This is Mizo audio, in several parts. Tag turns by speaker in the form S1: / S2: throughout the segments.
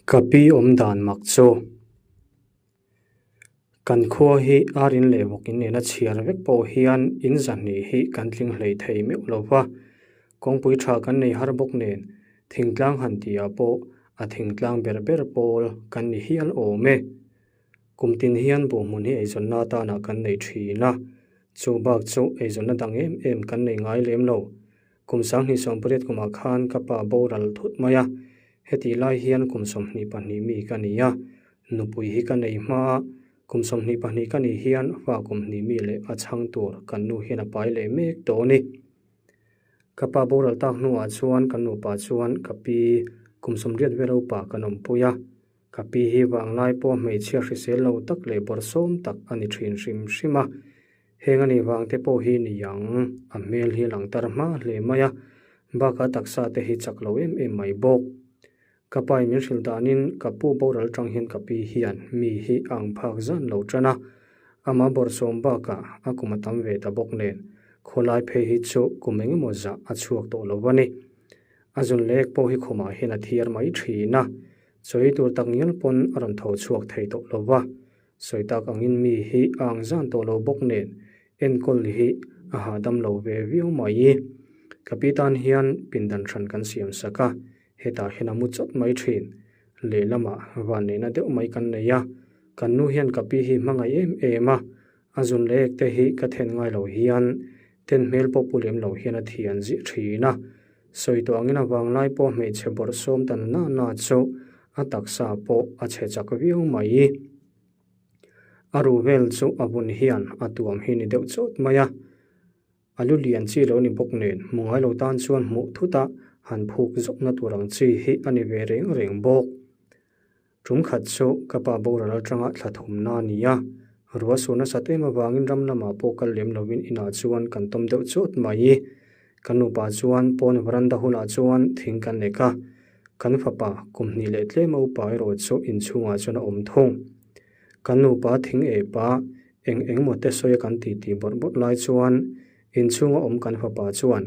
S1: Ka pi awm dan mak chu kan khua hi ar in leh vawk in nena chhiar vek pawh hian in zahnih hi kan tling hlei thei meuh lo va, kawngpui tha kan nei har bawk nen thingtlang han tihah pawh a thingtlang ber ber pawl kan ni hial awm e. Kum tin hian buhhmun hi eizawnna atana kan nei thin a, chu bak chu eizawnna dang em em kan nei ngai lem lo. Kum 2018 kumah khan ka pa boral thut mai a, hetih lai hian kum 22 mi ka ni a, nupui hi ka nei hma a, kum 22 ka nih hian fa kum hnih mi leh a chhang tur kan nu hian a pai leh mek tawh a ni. Ka pa boral tak hnuah chuan kan nupa chuan ka pi kum 80 vel upa kan awmpui a, Ka pi hi vanglai pawh hmeichhia hrisel lo tak leh bawrhsawm tak a ni thin hrim hrim a, heng a nih vang te pawh hi ni ang, a hmel hi lang tar hma hle mai a, bakah taksa te hi chak lo em em mai bawk. Ka pa in min hrilh danin ka pu boral tang hian ka pi hian mi hi a ang phak zan lo tan a, amah bawrhsawm bakah a kum a tam ve ta bawk nen khawlai phei hi chu kum engemaw zah a chhuak tawh lo a ni. A zun lek pawh hi khumah hian a thiar mai thin a, Sawi tur tak ngial pawn a rawn tho chhuak thei tawh lo va, sawi tak angin mi hi a ang zan tawh lo bawk nen enkawl hi a hahdam lo ve viau mai. Ka pi tan hian pindan hran kan siam sak a, hetah hian a mu chawt mai thin. Lehlamah vanneihna deuh mai kan nei a, kan nu hian ka pi hi hmangaih em em a, a zun leh ek te hi ka then ngai lo hian ten hmel pawh pu lem lo hian a thian ziah thin a. Sawi tawh angin a vanglai pawh hmeichhe bawrhsawm ta na na chu a taksa pawh a chhe chak viau mai. A ruh vel chu a vun hian a tuam hi ni deuh chawt mai a, a lu lian chi lo ni bawk nen hmu ngai lo tan chuan hmuh thut a han phuk zawkna tur ang chi hi a ni ve reng reng bawk. Tum khat chu ka pa boral atanga thla thumna a ni a, ruah sur nasat em avangin ram lamah pawh kal lem lovin inah chuan kan tawm deuh chawt mai. Kan nupa chuan pawn veranda hunah chuan thing kan nek a, kan fapa kum hnih leh tlem a upa erawh chu inchhungah chuan a awm thung. Kan nupa thing eh pa eng eng maw te sawi a kan titi bawrh bawrh lai chuan inchhunga awm kan fapa chuan,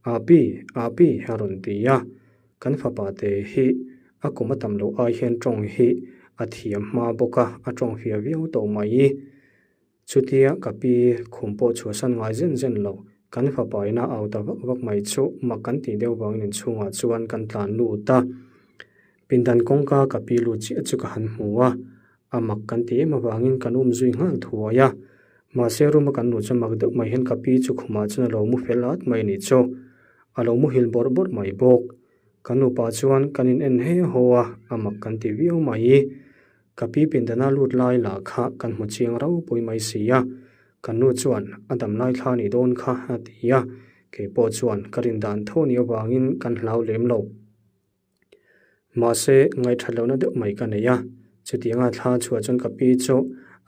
S1: Api, Api a rawn ti a. Kan fapa te hi a kum a tam loh ai hian tawng hi a thiam hma bawk a, a tawng fia viau tawh mai. Chutia ka pi khum pawh chhuahsan ngai zen zen lo, kan fapa ina au ta vak vak mai chu mak kan tih deuh vangin inchhungah chuan kan tlan lut a. Pindan kawngka ka pi lut chiah chu ka han hmu a, a mak kan ti em avangin kan um zui nghal thuai a. Mahse room a kan luh chuan mak deuh mai hian ka pi chu khumah chuan a lo mu fel at mai a nih chu. A lo muhil bawrh bawrh mai bawk. Kan nupa chuan kan in en he haw a, a mak kan ti viau mai. Ka pi pindana lut lai lah kha kan hmu chiang ropui mai si a, kan nu chuan a dam lai thla nih dawn kha a ti a, kei pawh chuan ka rin dan tho ni avangin kan hlau lem lo. Mahse, ngaihthat lohna deuh mai ka nei a, chutianga thla chhuah chuan ka pi chu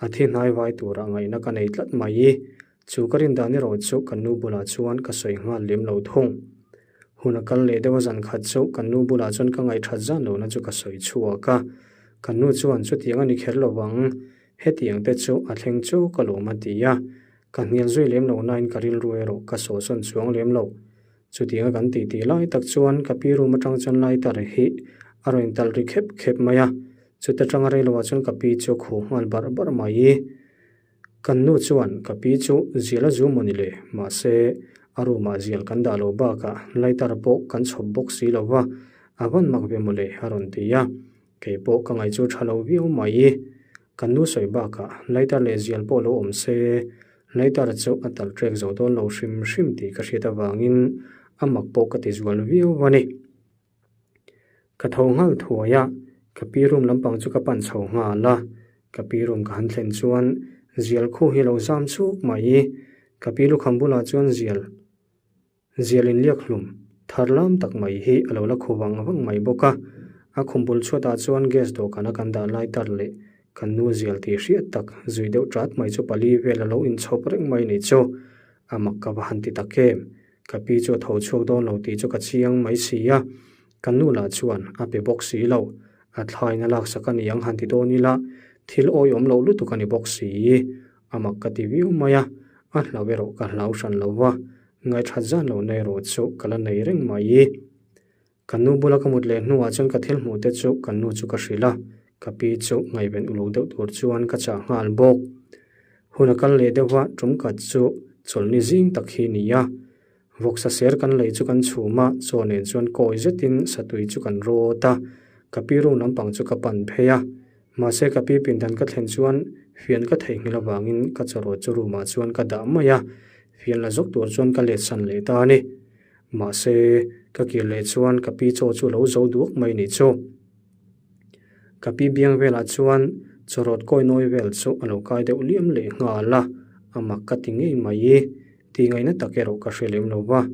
S1: a thi hnai vai turah ngaihna ka nei tlat mai. Chu ka rin dan erawh chu kan nu bulah chuan ka sawi nghal lem lo thung. Hun a kal leh deuh a zan khat chu kan nu bulah chuan ka ngaihthat zan lohna chu ka sawi chhuak a, kan nu chuan chutiang a ni kher lovang, hetiang te chu a thleng chu ka lawm a ti a, ka hnial zui lem lo nain ka rilru erawh ka sawhsawn chuang lem lo. Chutianga kan tih tih lai tak chuan ka pi room atang chuan lighter hi a rawn intalh ri khep khep mai a, chuta tanga rei lohah chuan ka pi chu a khuh nghal barh barh mai. Kan nu chuan ka pi chu zial a zu maw ni le, mahse a room ah zial kan dah loh bakah lighter pawh kan chhawp bawk si lo va, a van mak ve maw le a rawn ti a, kei pawh ka ngaih chu tha lo viau mai. Kan nu sawi bakah lighter leh zial pawh lo awm se, lighter chu a tal trek zo dawn lo hrim hrim tih ka hriat avangin a mak pawh ka ti zual viau a ni. Ka tho nghal thuai a, ka pi room lampang chu ka pan chho nghal a, ka pi room ka han thlen chuan zial khu hi a lo zam chuk mai. Ka pi lukham bulah chuan zial zial inliak hlum thar lam tak mai hi a lo la khu vang vang mai bawk a, a khum bul chhuatah chuan gas dawhkan a kan dah lai tar leh kan nu zial tih hriat tak zui deuh tat mai chu pali vel a lo inchhawp reng mai ni chu a mak ka va han ti tak em. Ka pi chu a tho chhuak dawn lo tih chu ka chiang mai si a, ka nu lah chuan a pe bawk si lo. A thlain a laksak a ni ang han ti dawn ila, thil awihawm loh lutuk a ni bawk si. A mak ka ti viau mai a, a hlau erawh ka hlau hran lo va, ngaihthat zan lohna erawh chu ka la nei reng mai. Kan nu bula ka mut leh hnuah chuan ka thil hmuh te chu kan nu chu ka hrilh a, ka pi chu ngaihven uluk deuh tur chuan ka chah nghal bawk. Hun a kal leh deuh va, tum khat chu chawlhni zing tak hi ni a. Vawksa ser kan lei chu kan chhum a, chaw nen chuan kawi zetin satui chu kan rawt a, ka pi room lampang chu ka pan phei a. Mahse ka pi pindan ka thlen chuan fian ka theihnghilh avangin ka chawraw chu room ah chuan ka dah mai a, fian la zawk tur chuan ka let san leh ta a ni. Mahse ka kir leh chuan ka pi chaw chu lo zo duak mai ni chu. Ka pi biang velah chuan chawrawt kawi nawi vel chu a lo kai deuh liam leh nghal a, a mak ka ti ngei mai. Tih ngaihna tak erawh ka hre lem lo va,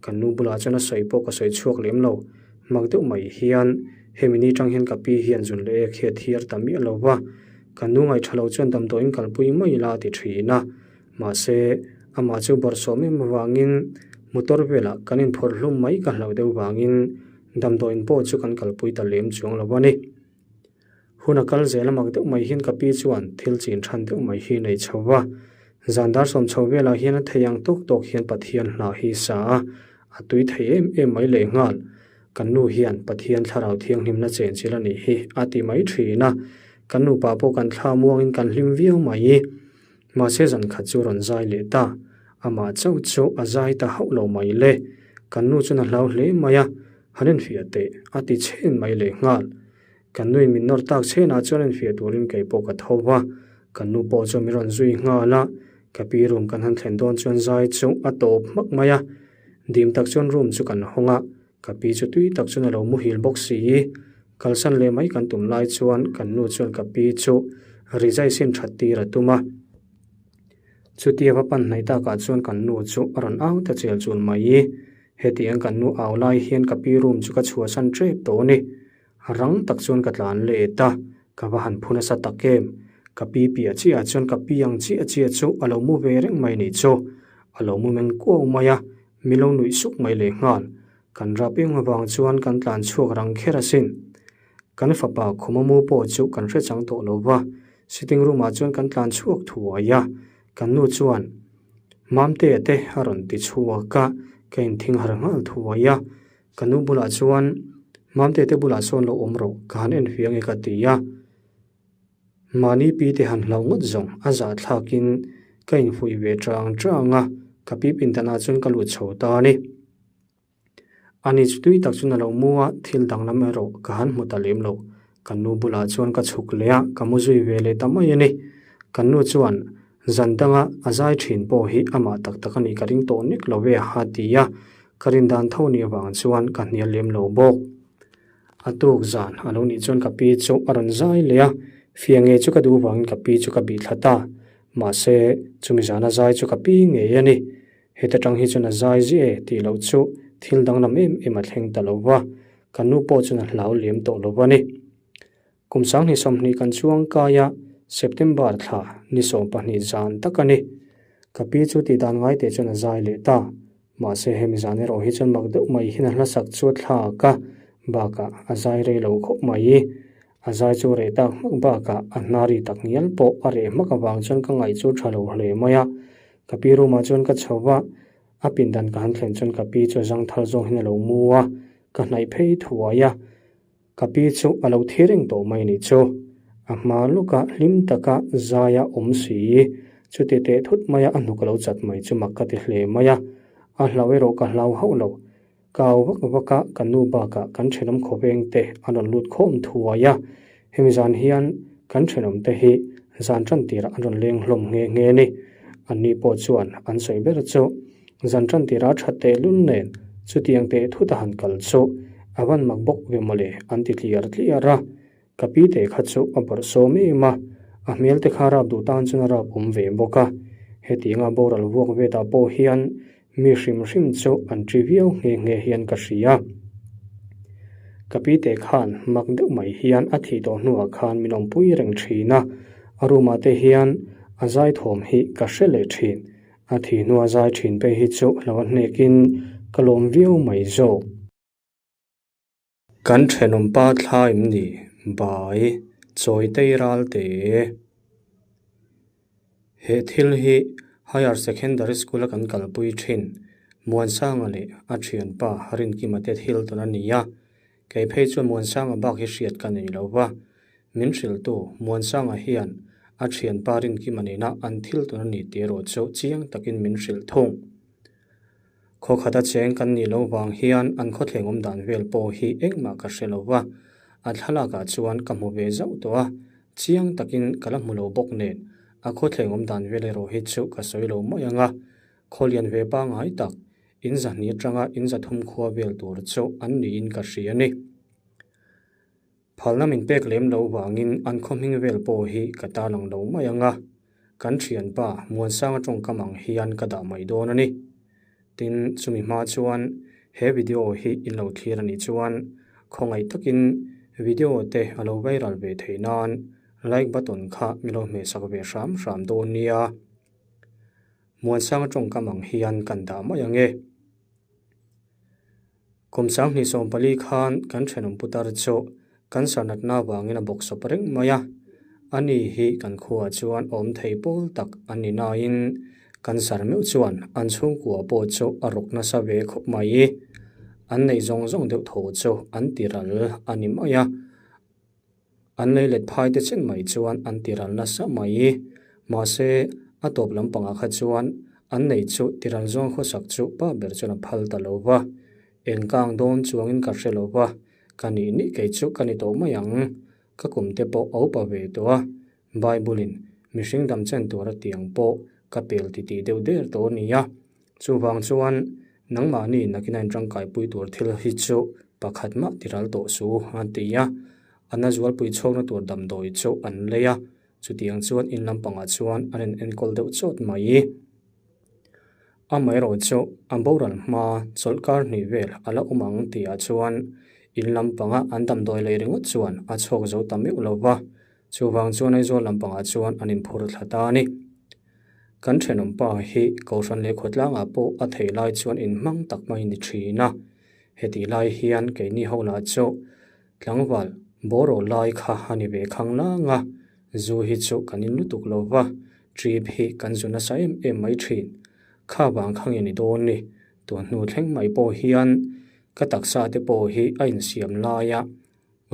S1: kan nu bulah chuan a sawi pawh ka sawi chhuak lem lo. Mak deuh mai hian hemi ni tang hian ka pi hian zun leh ek hi a thiar ta miah lo va, kan nu ngaihṭha lo chuan damdawiin kalpui mai ila a ti ṭhin a. Mahse, amah chu bawrhsawm em avangin motor velah kan inphawrh hlum mai ka hlauh deuh vangin damdawiin pawh chu kan kalpui ta lem chuang lo a ni. Hun a kal zel a mak deuh mai hian ka pi chuan thil chin than deuh mai hi nei chho va. Zan dar sawm chho velah hian a thei ang tawk tawk hian Pathian hla hi sa a, a tui thei em em mai leh nghal. Kan nu hian Pathian thlarau thianghlimna chenchilh a nih hi a ti mai thin a, kan nupa pawh kan thla muangin kan hlim viau mai. Mahse zan khat chu rawn zai leh ta, amah chauh chu a zai ta hauh lo mai le. Kan nu chuan a hlau hle mai a, han enfiah teh a ti chhen mai leh nghal. Kan nuin min nawr tak chhenah chuan enfiah turin kei pawh ka tho va, kan nu pawh chuan min rawn zui nghal a, ka pi room kan han thlen dawn chuan zai chu a tawp hmak mai a, dim tak chuan room chu kan hawng a, ka pi chu tui tak chuan a lo muhil bawk si. Kalsan leh mai kan tum lai chuan kan nu chuan ka pi chu rizai sin that tir a tum a, chutia va pan hnaih takah chuan kan nu chu a rawn au ta chial chul mai. Hetiang kan nu au lai hian ka pi room chu ka chhuahsan tep tawh a ni. Rang tak chuan ka tlan let a, ka va han phu nasa tak em. Ka pi piah chiah chuan ka pi ang chiah chiah chu a lo mu ve reng mai nih chu. A lo mu meng kuau mai a, mi lo nuih suk mai leh nghal. Kan rap eng avang chuan kan tlan chhuak rang kher asin. Kan fapa khuma mu pawh chu kan hre chang tawh lo va, sitting room ah chuan kan tlan chhuak thuai a, kan nu chuan Mamtea te a rawn ti chhuak a, ka inthing har nghal thuai a. Ka nu bulah chuan, Mamte te bulah sawn lo awm rawh, ka han en hria nge ka ti a. Mahni pi te han hlauh ngawt zawng a zah thlakin ka infuih ve chang chang a, ka pi pindanah chuan ka lut chho ta a ni. Ani chu tui tak chuan a lo mu a, thil danglam erawh ka han hmu ta lem lo. Ka nu bulah chuan ka chhuk leh a, ka mu zui ve leh ta mai a ni. Ka nu chuan zan danga a zai thin pawh hi amah tak tak a nih ka ring tawh nek lo ve a ti a, ka rin dan tho nih avang chuan ka hnial lem lo bawk. A tuk zan a lo nih chuan ka pi chu a rawn zai leh a, fia ngei chu ka duh vangin ka pi chu ka bih thla ta. Mahse, chumi zana zai chu ka pi ngei a ni. Heta tang hi chuan a zai ziah e tih loh chu thil danglam em em a thleng ta lo va, ka nu pawh chuan a hlau liam tawh lo a ni. Kum sanghnih 20 kan chuang kai a, September thla ni 12 zan tak a ni. Ka pi chu tih dan ngai teh chuan a zai leh ta. Mahse hemi zan erawh hi chuan mak deuh mai hian a hlasak chu a thlak a, bakah a zai rei lo khawp mai. A zai chu reh tak hmak bakah a hnari tak ngial pawh a reh hmak avang chuan ka ngaih chu tha lo hle mai a. Ka pi room ah chuan ka chho va, a pindan ka han thlen chuan ka pi chu a zang thal zawng hian a lo mu a, ka hnaih phei thuai a. Ka pi chu a lo thi reng tawh mai nih chu. A hma lawka hlim taka zaia awm si, chuti teh thut maia a hnuk a lo chat mai chu mak ka ti hle mai a. A hlau erawh ka hlau hauh lo. Ka au vak vak a, ka nu bakah kan thenawm khawveng te an rawn lut khawm thuai a, hemi zan hian kan thenawm te hi zan tan tirah an rawn leng hlawm nghe nghe a ni. Anni pawh chuan an sawi ber chu zan tan tirah tha teh lul nen chutiang teh thut a han kal chu a van mak bawk ve mawle an ti tliar tliar a, ka pi te kha chu a bawrh sawm em a, a hmel te kha rap duh tan chuan a rap awm ve bawk a, hetianga boral vuak vetah pawh hian Mi hrim hrim chu an ṭi viau nghe nghe hian ka hria. Ka pi te khan mak deuh mai hian a thih tawh hnuah khan min awmpui reng ṭhin a, a room ah te hian a zai thawm hi ka hre leh ṭhin. A thih hnua zai ṭhin phei hi chu lo a hnekin ka lawm viau mai zawk. Kan thenawm pa thla em ni? Bai, chawi tei ral te. He thil hi Higher Secondary School a kan kalpui thin Muansanga leh a thianpa Rinkima te thil tawn a ni a. Kei phei chuan Muansanga bak hi hriat ka nei lo va, min hrilhtu Muansanga hian a thianpa Rinkima nena an thil tawn a ni tih erawh chu chiang takin min hrilh thung. Khaw khata cheng kan nih loh vang hian an khawthleng awm dan vel pawh hi engmah ka hre lo va, a thlalakah chuan ka hmu ve zauh tawh a, chiang takin ka la hmu lo bawk nen a khawthleng awm dan vel erawh hi chu ka sawi lo mai ang a, khaw lian ve pangngai tak In zahnih atanga in zathum khua vel tur chu an niin ka hria a ni. Phalna min pek lem loh vangin an khaw hming vel pawh hi ka tarlang lo mai ang a, kan thianpa Muansanga tawngkam ang hian ka dah mai dawn a ni. Tin, chumi hma chuan he video hi in lo thlir a nih chuan khawngaih takin video te a lo viral ve theih nan like button kha mi lo hmehsak ve hram hram dawn nia. Muansanga tawngkam ang hian kan dah mai ang e. Kum 2014 khan kan thenawm putar chu cancer natna avangin a bawk sawp reng mai a. Ani hi kan khuaah chuan awm thei pawl tak a ni nain cancer meuh chuan an chhungkua pawh chu a rawk nasa ve khawp mai. An neih zawng zawng deuh tho chu an ti ral a ni mai a. An lei let phai te chen mai chuan an ti ral nasa mai. Mahse, a tawp lampangah kha chuan an nei chu ti ral zawng khawsak chu pa ber chuan a phal ta lo va. Eng kang dawn chuangin ka hre lo va, ka nih nih kei chu ka ni tawh mai ang. Ka kum te pawh a upa ve tawh a, Bible-in mihring dam chen tur a tiang pawh ka pel titih deuh der tawh a nia. Chuvang chuan nangmahni nakin a intangkaipui tur thil hi chu pakhat mah ti ral tawh su a ti a. A na zualpui chhuakna tur damdawi chu an lei a, chutiang chuan in lampangah chuan an in enkawl deuh chawt mai. Amaherawh chu a boral hma chawlhkar hnih vel a la awm ang tihah chuan in lampanga an damdawi lei ringawt chuan a chhuak zo ta meuh lo va, chuvang chuan Aizawl lampangah chuan an inphur thla ta a ni. Kan thenawm pa hi Kohhran leh khawtlangah pawh a theih lai chuan inhmang tak mai ni thin a. Hetih lai hian keini ho lah chu tlangval bawraw lai kha a ni ve khang lang a, zu hi chu kan in lutuk lo va, trip hi kan zu nasa em em mai thin. Kha vang kha nge ni dawn ni, tun hnu thleng mai pawh hian ka taksa te pawh hi a insiam laia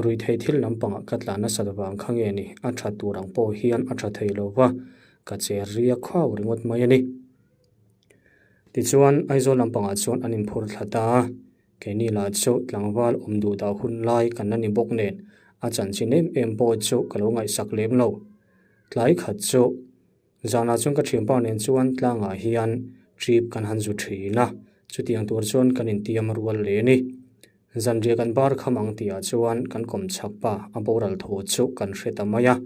S1: Ruithei thil lampangah ka tlan nasat vang kha nge ni, a tha tur ang pawh hian a tha thei lo va, ka cher ria khuau ringawt mai a ni. Tichuan, Aizawl lampangah chuan an inphur thla ta a, keini lah chu tlangval awm duh dah hun lai kan la ni bawk nen, a chanchin em em pawh chu ka lo ngaihsak lem lo. Tlai khat chu Zanah chuan ka thianpa nen chuan tlangah hian trip kan han zu thin a, chutiang tur chuan kan intiam rual leh a ni. Zanriah kan bar kham ang tihah chuan kan kawm chhak pa a boral thu chu kan hre ta mai a.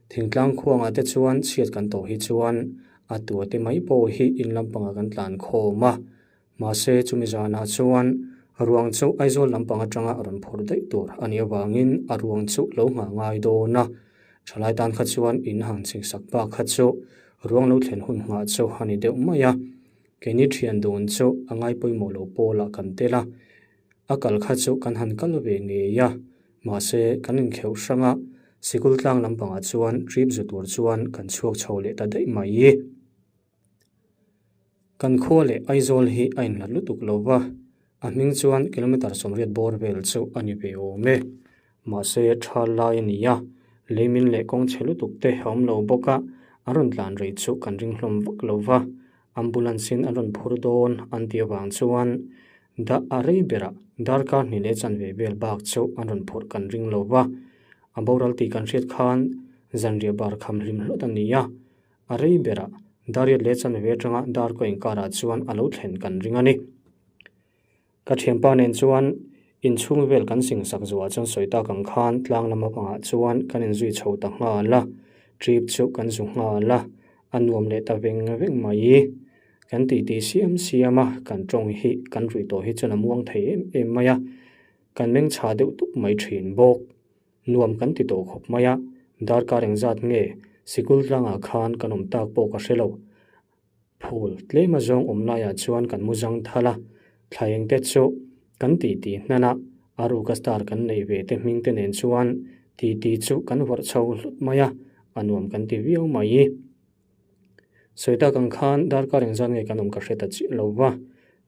S1: Thingtlang khuangah te chuan chhiat kan tawh hi chuan a tua te mai pawh hi in lampangah kan tlan khawm a. Mahse chumi zanah chuan ruang chu Aizawl lampang atanga a rawn phur daih tur a nih avangin a ruang chu lo nghah ngai dawn a. Thalai tan kha chuan in hang chingsak bak kha chu ruang lo thlen hun nghah chu a ni deuh mai a. Keini thian dun chu a ngai pawimawh lo pawlah kan tel a, a kal kha chu kan han kal ve ngei a. Mahse kan inkheuh hrang a, sikul tlang lampangah chuan trip zu tur chuan kan chhuak chho leh ta daih mai. Kan khua leh Aizawl hi a inhlat lutuk lo va, a hming chuan kilometre 80 bawr vel chu a ni ve awm e. Mahse tha lai a ni a, leimin leh kawng chhe lutuk te a awm lo bawk a, an rawn tlan rei chu kan ring hlawm vak lo va, ambulance in an rawn phur dawn an tih avang chuan dah a rei berah darkar hnih leh chanve vel bak chu an rawn phurh kan ring lo va, a boral tih kan hriat khan zanriah bar kham hlim hlawt a ni a. A rei berah Dariat leh chanve atanga Darkaw inkarah chuan a lo thlen kan ring a ni. Ka thianpa nen chuan inchhung vel kan singsak zuah chuan sawi tak ang khan tlang lama pangah chuan kan inzui chho ta nghal a, trip chu kan zu nghal a, a nuam leh ta veng veng mai. Kan titi siam siam a, kan tawng hi kan ruih tawh hi chuan a muang thei em em mai a, kan meng chha deuh tup mai thin bawk. Nuam kan ti tawh khawp mai a, darkar engzat nge sikul tlangah khan kan awm tak pawh ka hre lo. Phul tlem a zawng awm laiah chuan kan mu zang thal a, thlaeng te chu kan ti ti hnan a, a ruka star kan neih ve te hming te nen chuan ti ti chu kan vawrh chho hlut mai a, a nuam kan ti viau mai. Sawi tak ang khan darkar engzat nge kan awm ka hre ta chiah lo va,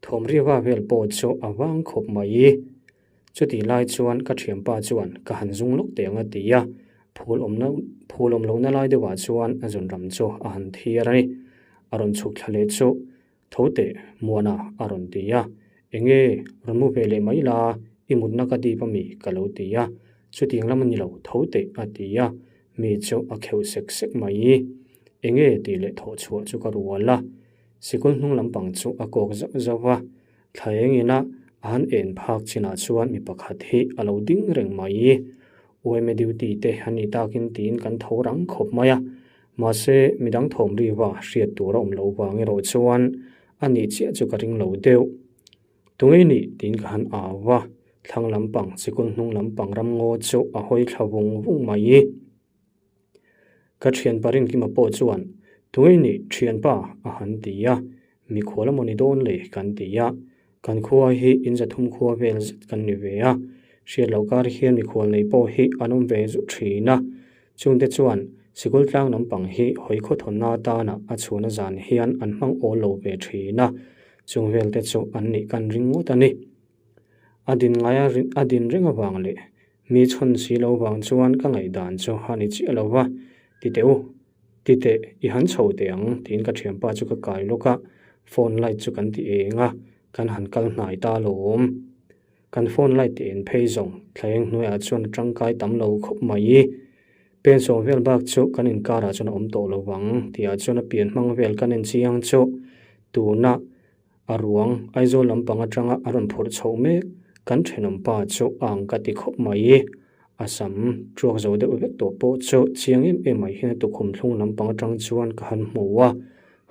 S1: thawm riva vel pawh chu a vang khawp mai. Chutih lai chuan ka thianpa chuan ka han zung lawk teh ang a ti a, phul awmna phul awm lohna lai deuhah chuan a zun ram chu a han thiar a ni. A rawn chhuk thla leh chu tho teh Muana a rawn ti a, Enge rawn mu ve leh mai la, i mutna ka dip ami ka lo ti a, chutiang lam a ni lo tho teh a ti a, mi chu a kheuh sek sek mai. Enge tih leh thawh chhuah chu ka rual a, sikul hnung lampang chu a kawk zauh zauh a, Thla engin a an en phak chinah chuan mi pakhat hi a lo ding reng mai. Uaime duty te a ni takin tiin kan tho rang khawp mai a, mahse midang thawm riva hriat tur a awm loh vang erawh chuan a nih chiah chu ka ring lo deuh. Tunge nih tiin ka han au a, thlang lampang sikul hnung lampang ramngaw chu a hawi thla vung vung mai. Ka thianpa Rinkima pawh chuan, Tunge nih thianpa? a han ti a, Mikhual a maw ni dawn le? kan ti a, Kan khua hi in zathum khua vel zet kan ni ve a, hriat loh kar hian mikhual nei pawh hi an awm ve zut thin a, chungte chuan sikul tlang lampang hi hawi khawthawnna atana a chhuna zan hian an hmang awl lo ve thin a, chung velte chu an nih kan ring ngawt a ni. A din ngaia a din reng avang leh Mi chhawn si lo vang chuan ka ngaihdan chu a ni chiah lo va, ti teh u, ti teh, i han chho teh ang, tiin ka thianpa chu ka kai lawk a, phone light chu kan ti eng a, kan han kal hnai ta alawm. Kan phone light ti en phei zawng thlaeng hnuaiah chuan a tangkai tam lo khawp mai. Pen sawm vel bak chu kan inkarah chuan a awm tawh lo vang, tihah chuan a pian hmang vel kan en chiang chu tuna A ruang Aizawl lampang atanga a rawn phurh chhoh mek kan thenawmpa chu a ang ka ti khawp mai. A sam tuak zo deuh vek tawh pawh chu chiang em em mai hian a tukhum thlung lampang atang chuan ka han hmu a,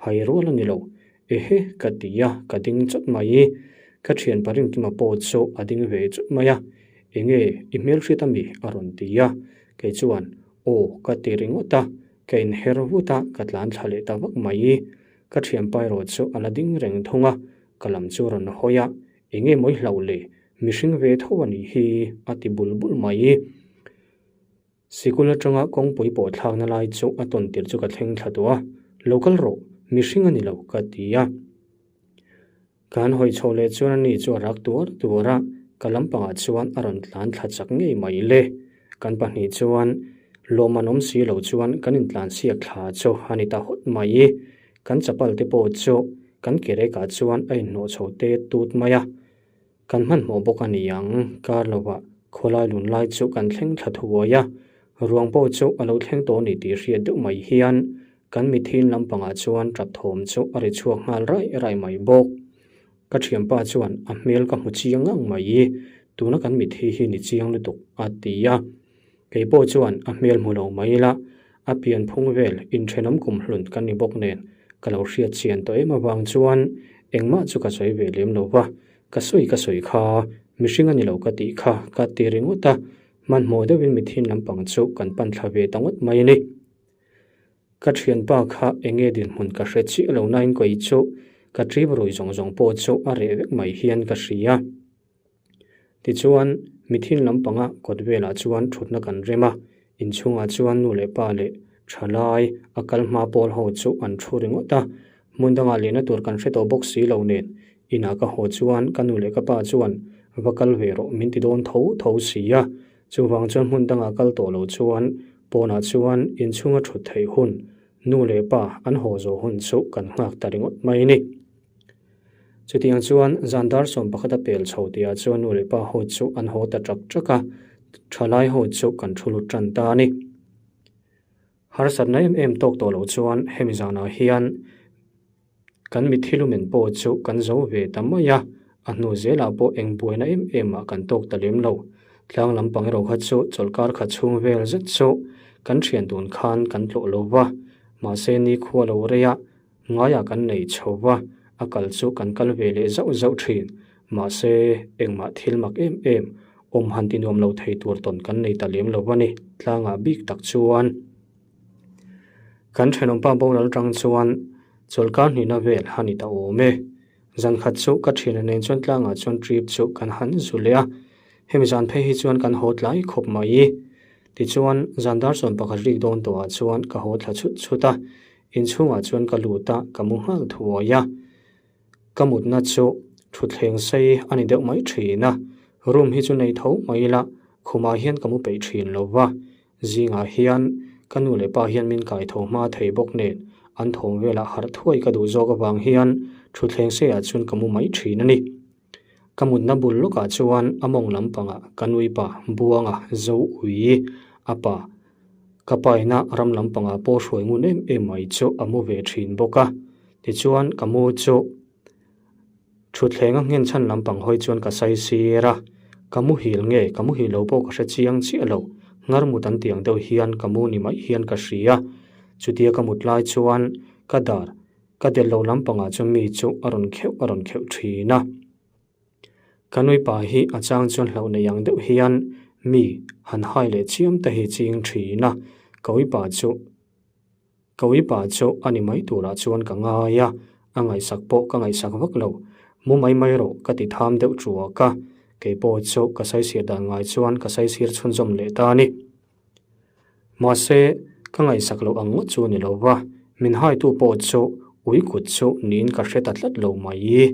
S1: hai rual a ni lo. Ehe ka ti a, ka ding chawt mai. Ka thianpa Rinkima pawh chu a ding ve chawt mai a, Enge i hmelhriat ami? a rawn ti a, kei chuan aw ka ti ringawt a, ka inher vut a, ka tlan thla leh ta vak mai. Ka thianpa erawh chu a la ding reng thung a, ka lam chu rawn hawi a, Enge mawi hlauh le, mihring ve tho a nih hi, a ti bul bul mai. Sikul atanga kawngpui pawh thlakna lai chu a tawn tir chu ka thleng thla tawh a, Lo kal rawh, mihring a ni lo, ka ti a. Ka han hawi chhoh leh chuan ani chu a rak tuar tuar a, ka lampangah chuan a rawn tlan thla chak ngei mai le. Kan pahnih chuan lawm an awm si lo chuan kan intlan siak thla chu a ni ta hawt mai. Kan chapal te pawh chu kan kerekah chuan a inhnawh chho te tut mai a. Kan hmanhmawh bawk a ni ang, kar lovah khawlai lun lai chu kan thleng thla thuai a, ruang pawh chu a lo thleng tawh a ni tih hriat deuh mai hian Kan mithin lampangah chuan tap thawm chu a ri chhuak nghal raih raih mai bawk. Ka thianpa chuan a hmel ka hmu chiang ngang mai i, tuna kan mithi hi ni chiang lutuk a ti a. Kei pawh chuan a hmel hmu lo mai ila, a pian phung vel inthenawm kum hlun kan ni bawk nen ka lo hriat chian tawh em avang chuan engmah chu ka sawi ve lem lo va, ka sawi ka sawi kha mihring a ni lo ka tih kha ka ti ringawt a, hmanhmawh deuhin mithin lampang chu kan pan thla ve ta ngawt mai a ni. Ka thianpa kha enge dinhmun ka hre chiah lo nain kawih chu ka trip rui zawng zawng pawh chu a reh vek mai hian ka hria. Tichuan, mithin lampanga kawt velah chuan thutna kan rem a, inchhungah chuan nu leh pa leh thalai a kal hma pawl ho chu an thu ringawt a, hmun dangah lehna tur kan hre tawh bawk si lo nen inah ka haw chuan ka nu leh ka pa chuan va kal ve rawh min ti dawn tho tho si a, Chuvang chuan hmun dangah kal tawh lo chuan pawnah chuan inchhunga thut theih hun, nu leh pa an haw zawh hun chu kan nghak ta ringawt mai a ni. Chutiang chuan zan dar 11 a pel chho tihah chuan nu leh pa ho chu an haw ta ṭak ṭak a, ṭhalai ho chu kan thu lut ṭan ta a ni. Harsatna em em tawk tawh lo chuan hemi zanah hian Kan mitthi lumen pawh chu kan zo ve ta mai a, a hnu zelah pawh eng buaina em em ah kan tawk ta lem lo. Tlang lampang erawh kha chu chawlhkar khat chhung vel zet chu kan thian dun khan kan tlawh lo va, mahse nikhua lo rei a, ngaiah kan nei chho va, a kal chu kan kal ve leh zauh zauh thin. Mahse engmah thil mak em em awm han ti nuam lo thei tur tawn kan nei ta lem lo va ni, tlangah bik tak chuan. Kan thenawmpa boral tang chuan chawlhkar hnihna vel a ni ta awm e. Zan khat chu ka thiana nen chuan tlangah chuan trip chu kan han zu leh a, hemi zan phei hi chuan kan haw tlai khawp mai. Tichuan zan dar 11 rik dawn tawhah chuan ka haw thla chhut chhut a, inchhungah chuan ka lut a, ka mu nghal thuai a. Ka mutna chu thutthleng sei a ni deuh mai thin a, Room hi chu nei tho mai ila khumah hian ka mu peih thin lo va, zingah hian ka nu leh pa hian min kai tho hma thei bawk nen an thawm velah harh thuai ka duh zawk avang hian thutthleng seiah chuan ka mu mai thin a ni. Ka mutna bul lawkah chuan a mawng lampangah ka nui pa Buanga zo ui a pa ka paina ram lampangah pawh hruai ngun em em mai chu a mu ve thin bawk a, tichuan ka mu chu Thutthleng a nghen chhan lampang hawi chuan ka sai sir a, ka muhil nge ka muhil lo pawh ka hre chiang chiah lo, ngar mut an tiang deuh hian ka mu ni mai hian ka hria. Chutia ka mut lai chuan ka dar ka del lo lampangah chuan mi chu a rawn kheuh a rawn kheuh thin a. Ka nui pa hi a chang chuan hlauh nei ang deuh hian mi han hai leh chiam te hi ching thin a, ka uipa chu Ka uipa chu a ni mai turah chuan ka ngai a, a ngaihsak pawh ka ngaihsak vak lo. Mu mai mai rawh ka ti tham deuh thuak a, kei pawh chu ka saisir dan ngai chuan ka saisir chhunzawm leh ta a ni. Mahse, ka ngaihsak loh ang ngawt chu a ni lo va, min haitu pawh chu ui kut chu niin ka hre ta tlat lo mai.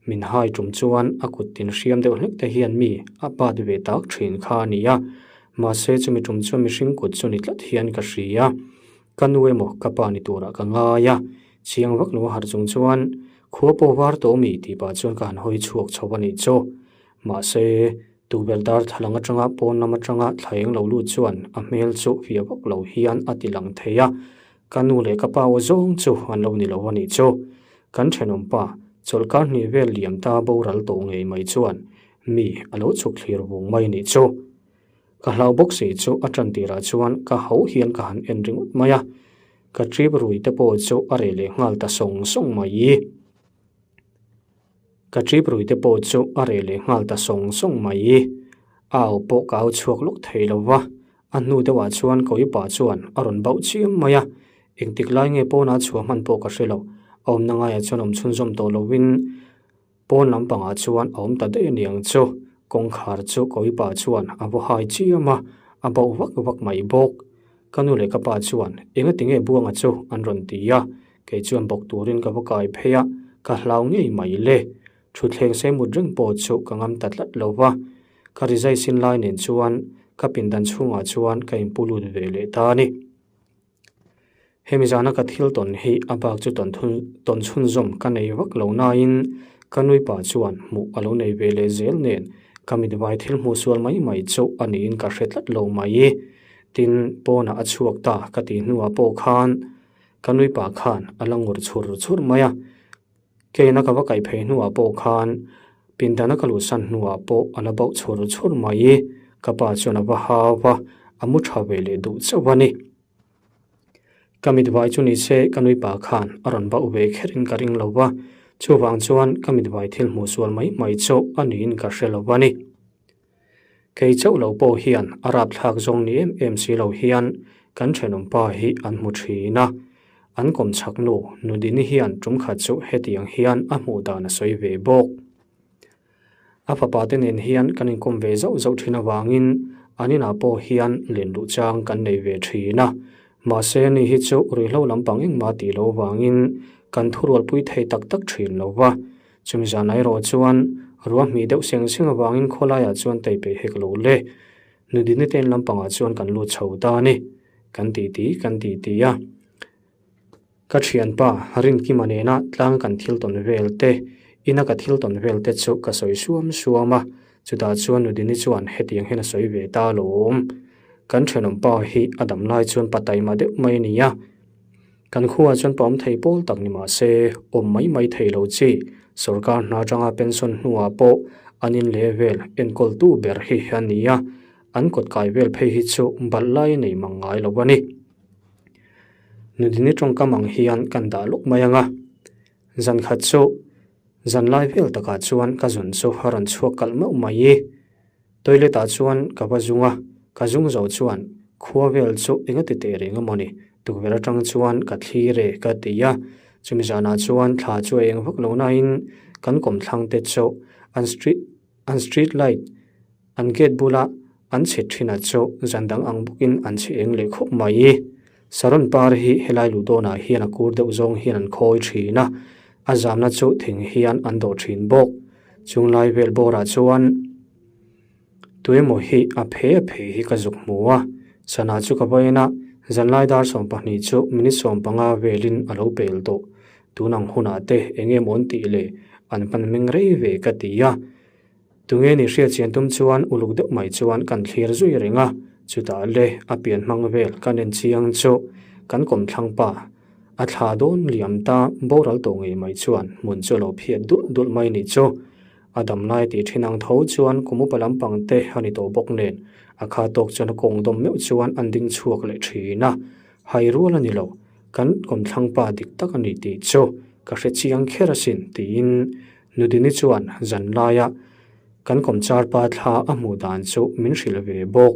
S1: Min hai tum chuan a kut tin hriam deuh hlek te hian mi a bat ve tak thin kha a ni a, mahse chumi tum chuan mihring kut chu ni tlat hian ka hria. Ka nu emaw ka pa ni turah ka ngai a, chiang vak lo a harh chung chuan khua pawh var tawh mi tih pah chuan ka han hawi chhuak chho a nih chu. Mahse, tukverh darthlalang atanga pawn lam atanga thla eng lo lut chuan a hmel chu fiah vak lo hian a ti lang thei a, ka nu leh ka pa aw zawng chu an lo ni lo a nih chu. Kan thenawm pa, chawlhkar hnih vel liam ta boral tawh ngei mai chuan mi a lo chhuk thlir vung mai a nih chu. Ka hlau bawk si chu a tan tirah chuan ka hauh hian ka han en ringawt mai a, ka trip rui te pawh chu a reh leh nghal ta sawng sawng mai. Ka trip rui te pawh chu a reh leh nghal ta sawng sawng mai. A au pawh ka au chhuak lawk thei lo va, a hnu deuhah chuan ka uipa chuan a rawn bauh chiam mai a, engtik lai nge pawnah chhuah hman pawh ka hre lo, a awmna ngaiah chuan awm chhunzawm tawh lovin, Pawn lampangah chuan a awm ta daih a niang chu, kawngkhar chu Kawipa chuan a va hai chiam a, a bauh vak vak mai bawk. Ka nu leh ka pa chuan, Engati nge Buanga chu? an rawn ti a, kei chuan bawk turin ka va kai phei a, ka hlau ngei mai le. Thutthleng sei mut reng pawh chu ka ngam ta tlat lo va, ka rizai sin lai nen chuan ka pindan chhungah chuan ka inpu lut ve leh ta a ni. Hemi zana ka thil tawn hi a bak chu tawn thun tawn chhunzawm ka nei vak lo nain ka nuipa chuan hmuh a lo nei ve leh zel nen ka mitvai thil hmuh sual mai mai chu a niin ka hre tlat lo mai. Tin, pawnah a chhuak ta ka tih hnuah pawh khan ka nuipa khan a la ngur chhur chhur mai a. Keina ka va kaih phei hnuah pawh khan pindana ka luhsan hnuah pawh a la bauh chhur chhur mai. Ka pa chuan a va hau va, a mu tha ve leh duh chauh a ni. Ka mitvai chu ni se ka nui pa khan a rawn bauh ve kherin ka ring lo va, chuvang chuan ka mitvai thil hmuh sual mai mai chu a niin ka hre lo a ni. Kei chauh lo pawh hian a rapthlak zawng ni em em si lo hian kan thenawm pa hi an hmu thin a, an kawm chhak nu Nudini hian tum khat chu hetiang hian a hmuh dan a sawi ve bawk. A fapa te nen hian kan inkawm ve zauh zauh thin avangin an inah pawh hian len luh chang kan nei ve thin a, mahse ani hi chu ruihhlo lampang engmah tih loh avangin kan thurualpui thei tak tak thin lo va. Chumi zan erawh chuan ruahmih deuh seng seng avangin khawlaiah chuan tei peih hek lo le. Nudini te in lampangah chuan kan lut chho ta a ni. Kan ti ti kan ti ti a. Ka thianpa Rinkima nena tlang kan thil tawn vel te, ina ka thil tawn vel te chu ka sawi suam suam a. Chutah chuan Nudini chuan hetiang hian a sawi ve ta alawm. Kan thenawmpa hi a dam lai chuan pa taima deuh mai a ni a. Kan khuaah chuan pa awm thei pawl tak ni mah se, awm mai mai thei lo chi, sorkar hna atanga pension hnuah pawh an in leh vel enkawltu ber hi a ni a, an kawt kai vel phei hi chu balh lai a nei mang ngai lo a ni. Nudini tawngkam ang hian kan dah lawk mai ang a, zan khat chu zan lai vel takah chuan ka zun chu a rawn chhuak kalh meuh mai i, Toilet ah chuan ka va zung a, ka zung zo chuan khua vel chu eng a ti teh reng emaw ni, tukverh atang chuan ka thlir e ka ti a, chumi zanah chuan thla chu a eng vak lo nain kan kawmthlang te chu an street an street light an gate bula an chhit thin a chu zan dang ang bawkin an chhe eng leh khawp mai. Saron par hi helai luh dawnah hian a kur deuh zawng hian an khawi thin a, a zamna chu thing hian an dawh thin bawk. Chunglai vel bawrah chuan. Tuemaw hi a phe a phe hi ka zuk hmu a, sana chu ka va en a, zanlai dar 20 chu minute 15 velin a lo pel tawh. Tun ang hunah te eng emaw an tih le an hman meng rei ve ka ti a. Tunge ni hriat chian tum chuan uluk deuh mai chuan kan thlir zui reng a, chutah le a pian hmang vel kan en chiang chu kan kawmthlang pa a thla dawn liam ta boral tawh ngei mai chuan hmun chu a lo phiat dulh dulh mai ni chu. A dam lai tih thin ang tho chuan kum upa lampang te a ni tawh bawk nen a kha tawk chuan a kawng dawm meuh chuan an ding chhuak leh thin a, hai rual a ni lo, kan kawmthlang pa dik tak a ni tih chu ka hre chiang kher asin tiin Nudini chuan zan laia kan kawmchar pa thla a hmuh dan chu min hrilh ve bawk.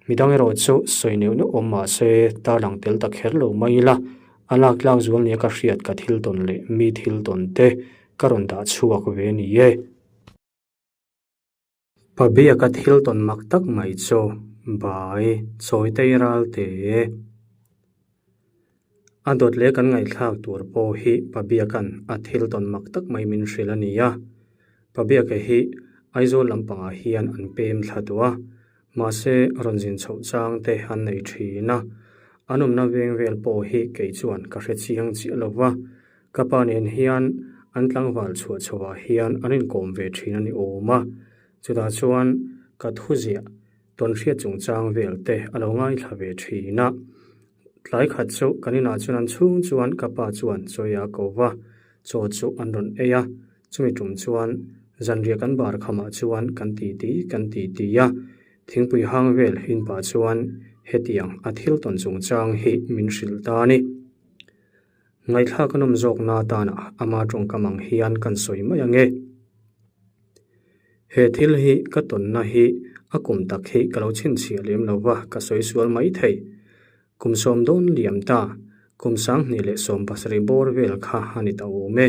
S1: Midang erawh chu sawi neuh neuh awm mah se tarlang tel ta kher lo mai ila, a lak tlak zual nia ka hriat ka thil tawn leh mi thil tawn te ka rawn dah chhuak ve ni e. Pabiaka thil tawn mak tak mai chu bai chawi tei ral te. A dawt leh kan ngaihthlak tur pawh hi Pabiaka'n a thil tawn mak tak mai min hrilh a ni a. Pabiaka hi Aizawl lampangah hian an pem thla duh a, mahse rawn zin chhoh chang te an nei thin a. An awmna veng vel pawh hi kei chuan ka hre chiang chiah lo va, Ka pa nen hian an tlangval chhuah chhoah hian an inkawm ve thin a ni awm a, chutah chuan ka thuziah tawnhriat chungchang vel te a lo ngaithla ve thin a. Tlai khat chu kan inah chuan an chhung chuan ka pa chuan chawi a ko va, chaw chu an rawn ei a, chumi tum chuan zanriah kan bar khamah chuan kan titi kan titi a, thingpui hang vel in pah chuan hetiang a thil tawn chungchang hi min hrilh ta a ni. Ngaihthlak a nawm zawk na atana ama tawngkam ang hian kan sawi mai ang e. He thil hi ka tawnna hi a kum tak hi ka lo chhinchhiah lem lo va, ka sawi sual mai thei. Kum sawm dawn liam ta, kum 2017 bawr vel kha a ni ta awm e.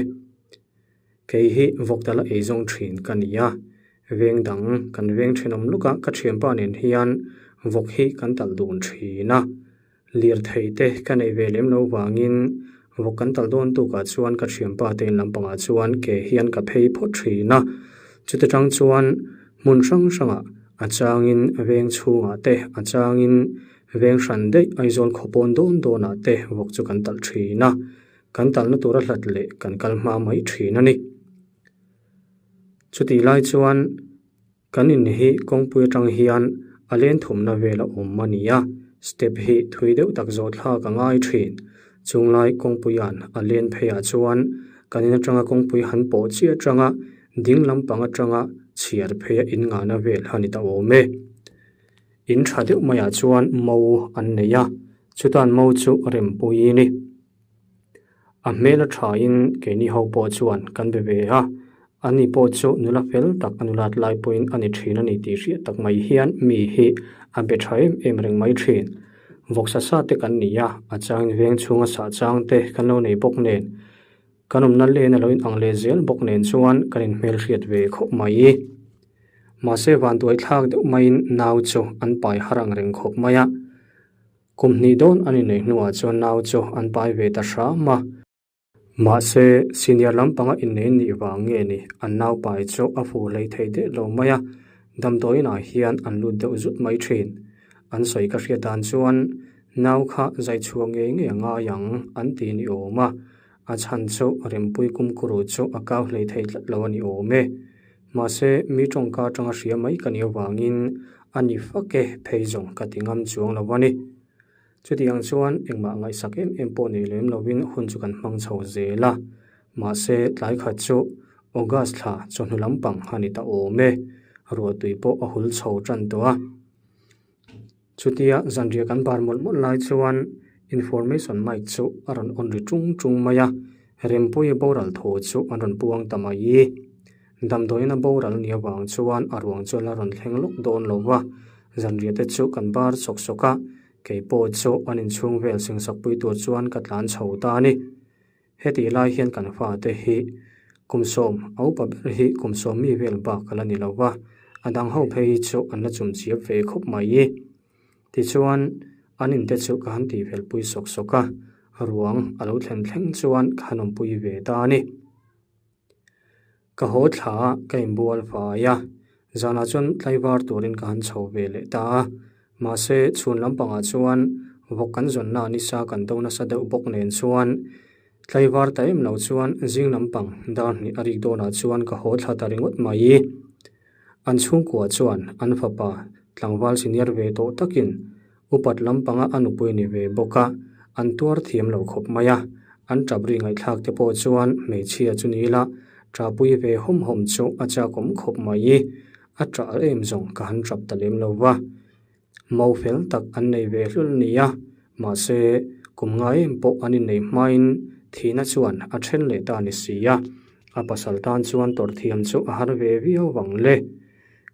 S1: Kei hi vawkdala eizawng thin ka ni a, veng dang kan veng thenawm luka ka thianpa nen hian vawk hi kan talh dun thin a. Lirthei te ka neih ve lem lo vangin vawk kan tal dawn tukah chuan ka thianpa te in lampangah chuan ke hian ka phei phawt thin a, chuti tang chuan hmun hrang hrangah a changin veng chhungah te a changin veng hran daih Aizawl khaw pawn dawn dawnah te vawk chu kan talh thin a, kan talna tura hlat leh kan kal hma mai thin a ni. Chutih lai chuan. Kan in hi kawngpui atang hian a len thumna vel a awm a ni a, step hi thui deuh tak zawh thlak a ngai thin. Chunglai kawngpuia'n a len pheiah chuan kan in atanga kawngpui han pawh chiah atanga ding lampang atanga chhiar pheia in ngahna vel a ni ta awm e. In tha deuh maiah chuan mo an nei a, chutan mo chu rempui a ni. A hmel a thain keini ho pawh chuan kan be ve a, ani pawh chu nula fel tak a nulat lai pawhin a ni thin a ni tih hriat tak mai hian mi hi a be tha em em reng mai thin. Vawksa sa te kan ni a, a changin veng chhunga sah chang te kan lo nei bawk nen, kan awmna len a lo inang leh zel bawk nen chuan kan inhmelhriat ve khawp mai. Mahse vanduai thlak deuh maiin nau chu an pai har ang reng khawp mai a. Kum hnih dawn an inneih hnuah chuan nau chu an pai ve ta hram a. Mahse, senior lampanga innei nih vang nge ni an nau pai chu a fuh hlei thei deuh lo mai a, damdawiinah hian an lut deuh zut mai thin. An sawi ka hriat dan chuan nau kha zai chhuak ngei ngei a ngai ang an ti ni awm a, a chhan chu Rempui kumkuru chu a kau hlei thei tlat lo a ni awm e. Mahse, mi tawngka atanga hria mai ka nih avangin a ni fak e, phei zawng ka ti ngam chuang lo a ni. Chutiang chuan engmah ngaihsak em em pawh nei lem lovin hun chu kan hmang chho zel a. Mahse, tlai khat chu August thla chawhnu lampang a ni ta awm e, ruahtui pawh a hul chho tan tawh a. Chutia zanriah kan bar mawlh mawlh lai chuan information mic chu a rawn on ri tung tung mai a, Rempuia boral thaw chu an rawn puang ta mai. Damdawiin a boral nih avang chuan a ruang chu a la rawn thleng lawk dawn lo va, zanriah te chu kan bar sawk sawk a, kei pawh chu an inchhung vel singsakpui tur chuan ka tlan chho ta a ni. Hetih lai hian kan fate hi kum sawm a upa ber hi kum sawm mi vel bak a la ni lo va, a dang ho phei hi chu an la chum chiap ve khawp mai. Tichuan, an inte chu ka han tih fel pui sawk sawk a, ruang a lo thlen thleng chuan ka han awmpui ve ta a ni. Ka haw thla a, ka inbual fai a. Zanah chuan tlaivar turin ka han chho ve leh ta a, mahse chhun lampangah chuan vawk kan zawnna nisa kan do nasa deuh bawk nen chuan tlaivar ta em lo chuan zing lampang dar hnih a rik dawnah chuan ka haw thla ta ringawt mai. An chhungkua chuan an fapa tlangval senior ve tawh takin upat lampanga a nupui ni ve bawk a, an tuar thiam lo khawp mai a. An tap ri ngaihthlak te pawh chuan hmeichhia chu ni ila ṭahpui ve hawm hawm chu a chakawm khawp mai. A ṭah em zawng ka han ṭap ta lem lo va. Mau fel tak an nei ve hlul nia, mahse kum ngai em pawh an innei hmain thihna chuan a then leh ta ni si a, a pasal tan chuan tawrh thiam chu a har ve viau vang le.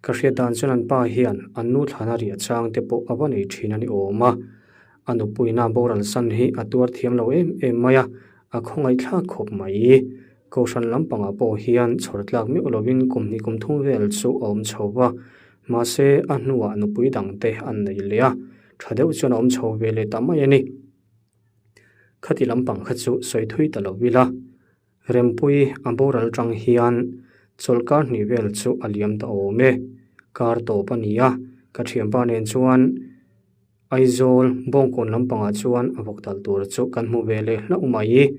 S1: Ka hriat dan chuan an pa hian an nu thlana riah chang te pawh a va nei thin a ni awm a, a nupuina boral san hi a tuar thiam lo em em mai a, a khawngaihthlak khawp mai. Kohhran lampangah pawh hian chhawr tlak meuh lovin kum hnih kum thum vel chu a awm chho va, mahse a hnuah nupui dangte an nei leh a, tha deuh chuan a awm chho ve leh ta mai a ni. Khati lampang kha chu sawi thui ta lo ila, Rempui a boral tang hian chawlhkar hnih vel chu a liam ta awm e. Kar tawp a ni a, ka thianpa nen chuan Aizawl Bawngkawn lampangah chuan a vawk tal tur chu kan hmu ve leh hlauh mai.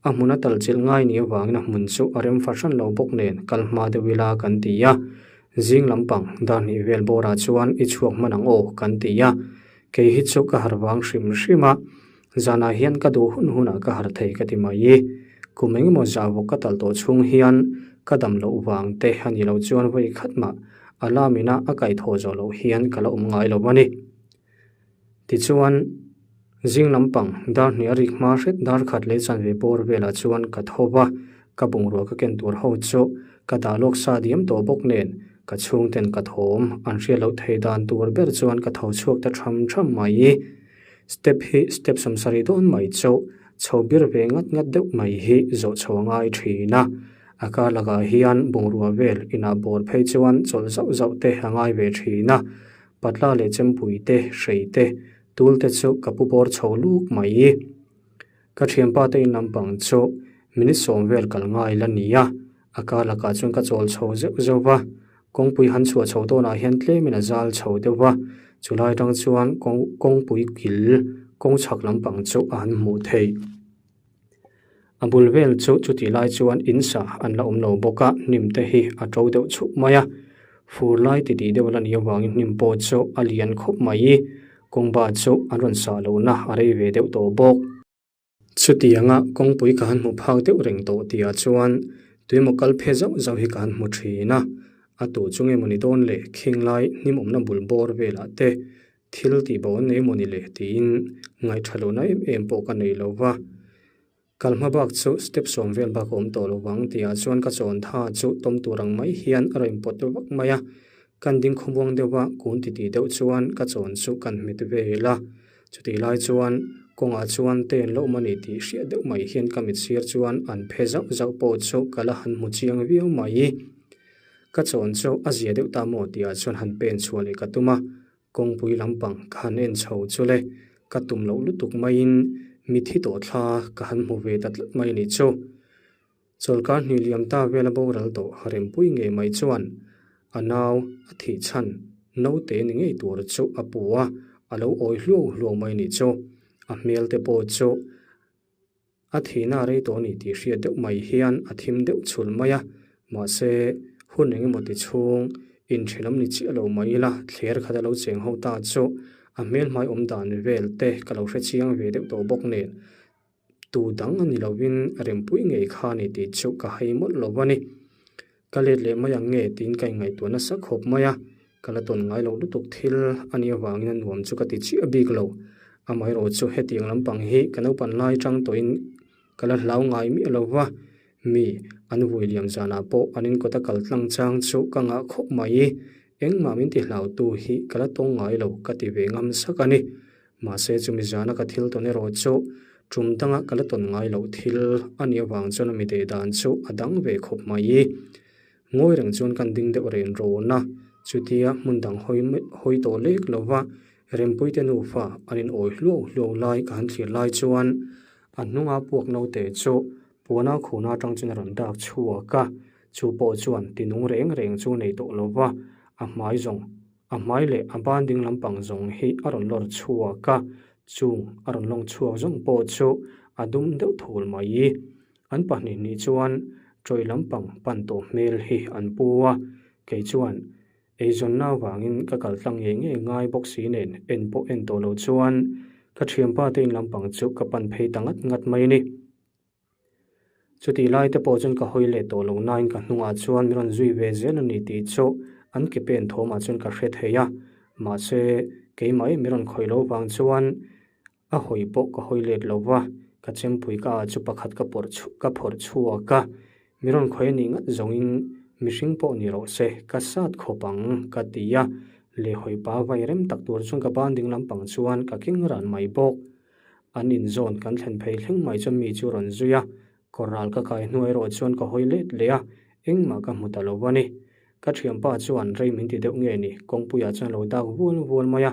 S1: A hmun a tal chilh ngai ni avangin a hmun chu a rem fahran lo bawk nen kal hma deuh ila kan ti a. Zing lampang dar hnih vel bawrah chuan i chhuak hman ang aw kan ti a. Kei hi chu ka harh vang hrim hrim a, zanah hian ka duh hun hunah ka harh thei ka ti mai. Kum engemaw zah vawk ka tal tawh chhung hian ka dam loh vang te a nih loh chuan vawi khat mah a lamina a kaihthawh zawh loh hian ka la awm ngai lo a ni. Tichuan, zing lampang dar hnih a rik hma hret dar khat leh chanve bawr velah chuan ka tho va, ka bungrua ka ken tur ho chu ka dah lawk sa diam tawh bawk nen ka chhungten ka thawm an hriat loh thei dan tur ber chuan ka tho chhuak ta tham tham mai. Step hi step sawmsarih dawn mai chu chho bir ve ngat ngat deuh mai hi zawh chho a ngai thin a, a kar lakah hian bungrua vel inah bawr phei chuan chawlh zauh zauh te a ngai ve thin a. Patla leh chempui te, hrei te, tul te chu ka pu bawr chho luk mai. Ka thianpa te in lampang chu minute sawm vel kal ngai la ni a, a kar lakah chuan ka chawl chho zeuh zeuh va, kawngpui han chhuah chho dawnah hian tlemin a zal chho deuh va, chulai atang chuan kawng kawngpui kil kawng chhak lampang chu a han hmuh theih. A bul vel chu chutih lai chuan in sa an la awm lo bawk a, hnim te hi a to deuh chhup mai a. Fur lai titih deuh la nih avangin hnim pawh chu a lian khawp mai. Kawngba chu an rawn sah lohna a rei ve deuh tawh bawk. Chutianga kawngpui ka han hmu phak deuh reng tawh tihah chuan tuimaw kal phe zauh zauh hi ka han hmu thin a. A tuh chu nge mawni dawn le khing lai hnim awmna bul bawr velah te Thil tih bo an nei mawni le tiin ngaihṭha lohna em em pawh ka nei lo va. Kal hma bak chu step sawm vel bak a awm tawh lo vang tihah chuan ka chawn tha chu tawm tur ang mai hian a rawn pawt vak mai a. Kan ding khawmuang deuh va kun titih deuh chuan ka chawn chu kan hmet vel a. Chutih lai chuan kawngah chuan te an lo awm a ni tih hriat deuh mai hian ka mit sir chuan an phe zauh zauh pawh chu ka la han hmu chiang viau mai. Ka chawn chu a zia deuh ta maw tihah chuan han pen chhuah leh ka tum a. Kawngpui lampang ka han en chho chu le, ka tum loh lutuk maiin mithi tawh thla ka han hmu ve ta tlat mai a nih chu. Chawlhkar hnih liam ta vela boral tawh rempui ngei mai chuan a nau a thih chhan naute ni ngei tur chu a pu a, a lo awi hluau hluau mai a nih chu. A hmel te pawh chu A thihna a rei tawh a ni tih hriat deuh mai hian a thim deuh chhul mai a, mahse hun eng emaw ti chhung inthenawm ni chiah lo mai ila thler khat a lo cheng ho ta chu a hmelhmai awm dan vel te ka lo hre chiang ve deuh tawh bawk nen tu dang a ni lovin rempui ngei kha a ni tih chu ka hai mawlh lo a ni. Ka let leh mai ang nge tiin ka inngaihtuah nasa khawp mai a, ka la tawn ngai loh lutuk thil a nih avangin a nuam chu ka ti chiah bik lo. Amaherawh chu hetiang lampang hi ka naupan lai tang tawhin ka la hlau ngai miah lo va, mi an vui liam zanah pawh an inkawt a kal tlang chang chu ka ngah khawp mai. Engmah min ti hlautu hi ka la tawng ngai lo ka ti ve ngam sak a ni. Mahse chumi zana ka thil tawn erawh chu tum danga ka la tawn ngai loh thil a nih avang chuan a mi deh dan chu a dang ve khawp mai. Ngawi reng chuan kan ding deuh ren rawn a, chutia hmun dang hawi hawi tawh lek lova Rempuite nufa an in awi hluau hluau lai ka han thlir lai chuan a hnunga puak naute chu puana khuna atang chuan a rawn dak chhuak a, chu pawh chuan tinung reng reng chu nei tawh lova. A hmai zawng, a hmai leh a ban ding lampang zawng hi a rawn lawr chhuak a, chung a rawn lawng chhuak zawng pawh chu a dum deuh thul mai. An pahnih hnih chuan ṭawi lampang pan tawh hmel hi an pu a, kei chuan eizawnna avangin ka kal tlang ngei ngei ngai bawk si nen en pawh en tawh lo chuan ka ṭhianpa te in lampang chu ka pan phei ta ngat ngat mai a ni. Chutih lai te pawh chuan ka hawi leh tawh lo nain ka hnungah chuan min rawn zui ve zel a ni tih chu an ke pen thawmah chuan ka hre thei a, mahse keimah em min rawn khawih loh vang chuan a hawi pawh ka hawi let lo va, ka chempui ka ah chu pakhat ka pawrh ka phawrh chhuak a, min rawn khawih a nih ngat zawngin mihring pawh ni rawh se ka sat khawp ang ka ti a, lehhawi pa vai rem tak tur chuan ka ban ding lampang chuan ka keng ran mai bawk. An inzawn kan thlen phei thleng mai chuan mi chu rawn zui a, kawr ral ka kai hnu erawh chuan ka hawi let leh a, engmah ka hmu ta lo a ni. Ka thianpa chuan rei min ti deuh nge ni, kawngpuiah chuan a lo dak vual vual mai a,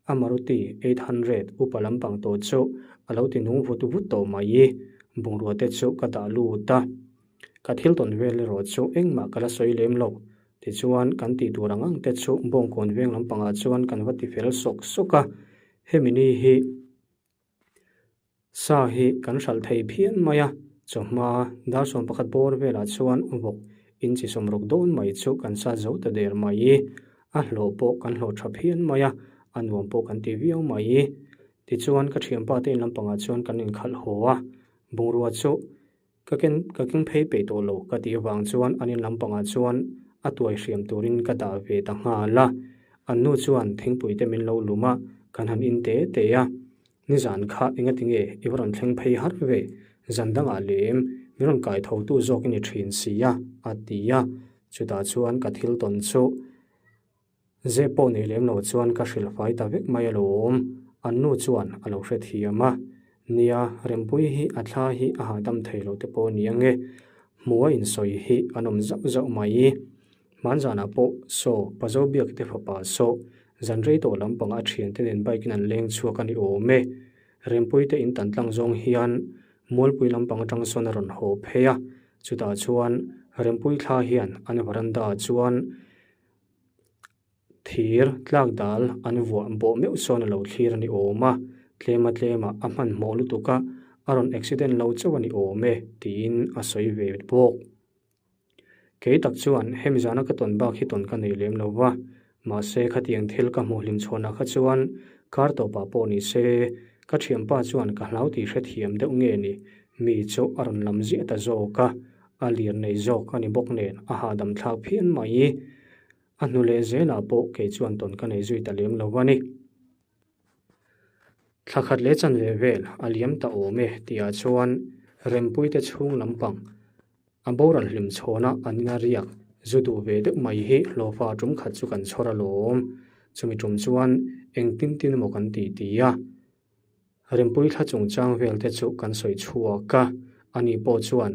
S1: a Maruti 800 upa lampang tawh chu a lo ti nung vut vut tawh mai. Bungrua te chu ka dah lut a, ka thil tawn vel erawh chu engmah ka la sawi lem lo. Tichuan kan tih tur ang ang te chu Bawngkawn veng lampangah chuan kan va ti fel sawk sawk a, Hemi ni hi sa hi kan hralh thei phian mai a, chawhma dar 11 bawr velah chuan vawk inchi 60 dawn mai chu kan sat zo ta der mai. A hlawh pawh kan hlawh tha phian mai a, a nuam pawh kan ti viau mai. Tichuan ka thianpa te in lampangah chuan kan inkhalh haw a, bungrua chu Ka ken ka keng phei peih tawh lo ka tih avang chuan an in lampangah chuan a tuai hriam turin ka dah ve ta nghal a. An nu chuan thingpui te min lo lum a, kan han in te te a. Nizan kha engati nge i va rawn thleng phei har ve, zan dangah lem min rawn kai tho tu zawk i ni thin si a, a ti a. Chutah chuan ka thil tawn chu Zep pawh nei lem lo chuan ka hrilh fai ta vek mai alawm. An nu chuan a lo hrethiam a. Nia, Rempuii hi a thla hi a hahdam thei lo te pawh a ni ange. Hmuh a insawi hi an awm zauh zauh mai. Hmanzanah pawh saw Pazo biak te fapa saw zan rei tawh lampang a thiante nen bike in an leng chhuak a ni awm e. Rempuii te in tan tlang zawng hian Mualpui lampang atang sawn a rawn haw phei a. Chutah chuan Rempuii thla hian an veranda ah chuan Thir tlak dal an vuah bawh meuh sawn a lo thlir a ni awm a, tlema tlemah a hmanhmawh lutuk a, a rawn accident lo chauh a ni awm e tiin a sawi ve bawk. Kei tak chuan hemi zana ka tawn bak hi tawn ka nei lem lo va, mahse khatiang thil ka hmuh hlim chhuanah kha chuan kar tawpah pawh ni se ka thianpa chuan ka hlau tih hrethiam deuh nge ni mi chu a rawn lam ziah ta zawk a, A lir nei zawk a ni bawk nen a hahdam thlak phian mai. A hnu leh zelah pawh kei chuan tawn ka nei zui ta lem lo a ni. Thla khat leh chanve vel a liam ta awm e tihah chuan Rempuite chhung lampang a boral hlim chhawna an ina riak zu duh ve deuh mai hi hlawhfa tum khat chu kan chhawr alawm. Chumi tum chuan engtin tin emaw kan ti ti a. Rempui thla chungchang vel te chu kan sawi chhuak a, ani pawh chuan,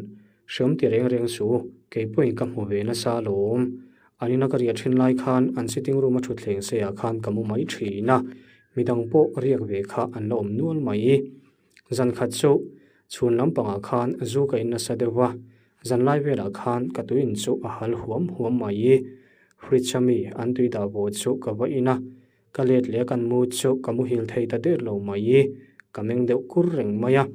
S1: Hreawm ti reng reng su, kei pawhin ka hmu ve nasa alawm. An ina ka riah thin lai khan an sitting room a thutthleng seiah khan ka mu mai thin a, midang pawh riak ve kha an la awm nual mai. Zan khat chu chhun lampangah khan zu ka in nasa deuh va, zan lai velah khan ka tuiin chu a hal huam huam mai. Fridge a mi an tui dah vawh chu ka va in a, Ka let leh a kan mu chu ka muhil thei ta der lo mai i, ka meng deuh kur reng mai a.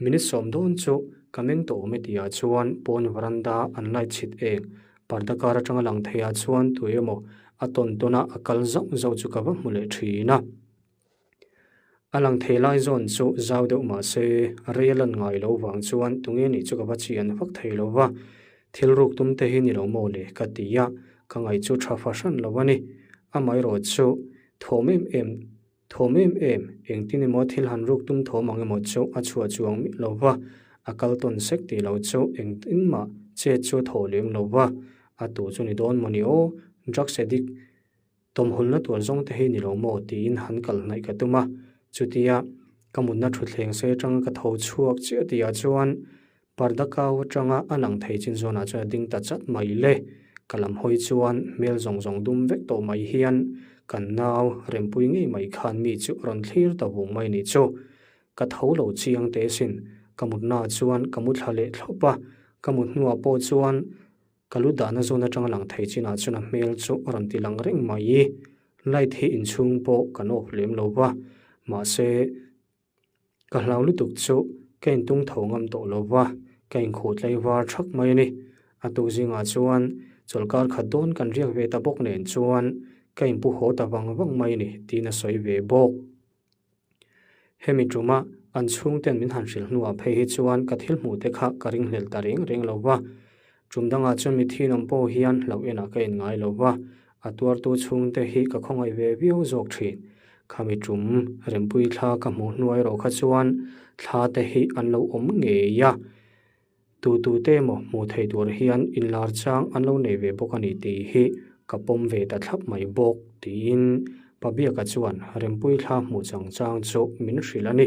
S1: Minute 10 dawn chu ka meng tawh awm e tihah chuan pawn veranda an light chhit eng parda kar atanga lang theiah chuan tu emaw a tawn tawn a a kal zauh zauh chu ka va hmu leh thin a. A lang thei lai zawn chu zau deuh mah se rei a lan ngai lo vang chuan tunge nih chu ka va chian vak thei lo va, thil ruk tum te hi ni lo maw le ka ti a, ka ngaih chu tha fahran lo a ni. Amaherawh chu thawm em em thawm em em engtin emaw thil han ruk tum thawm ang emaw chu a chhuah chuang miah lo va, a kal tawn sek tih lo chu engtin mah chet chu a thaw lem lo va, a tu chu ni dawn maw ni aw, drugs addict Tawmhulna tual zawng te hi ni lo maw tiin han kal hnaih ka tum a, chutia ka mutna thutthleng sei atanga ka tho chhuak chiah tihah chuan parda kau atanga a lang thei chin zawnah chuan a ding ta chat mai le. Ka lam hawi chuan hmel zawng zawng dum vek tawh mai hian kan nau rempui ngei mai khan mi chu a rawn thlir ta vung mai ni chu. Ka tho lo chiang teh sin, ka mutnaah chuan ka mu thla leh thlawp a, ka mut hnuah pawh chuan. Ka lu dahna zawn atanga lang thei chinah chuan a hmel chu a rawn ti lang reng mai. Light hi inchhung pawh kan off lem lo va, mahse ka hlau lutuk chu ka intung tho ngam tawh lo va, ka inkhuh tlaivar thak mai a ni. A tuk zingah chuan chawlhkar khat dawn kan riak ve ta bawk nen chuan ka inpu haw ta vang vang mai a ni tiin a sawi ve bawk. Hemi tuma an chhungten min han hrilh hnuah phei hi chuan ka thil hmuh te kha ka ringhlel ta reng reng lo va. Tum dangah chuan mitthi nawm pawh hian hlauh enah ka inngai lo va, a tuartu chhungte hi ka khawngaih ve viau zawk thin. Khami tum Rempui thla ka hmuh hnuai erawh kha chuan thla te hi an lo awm ngei a. Tu tu te emaw hmuh theih tur hian inlar chang an lo nei ve bawk a ni tih hi ka pawm ve ta thlap mai bawk tiin Pabiaka chuan Rempui thla hmuh chang chang chu min hrilh a ni.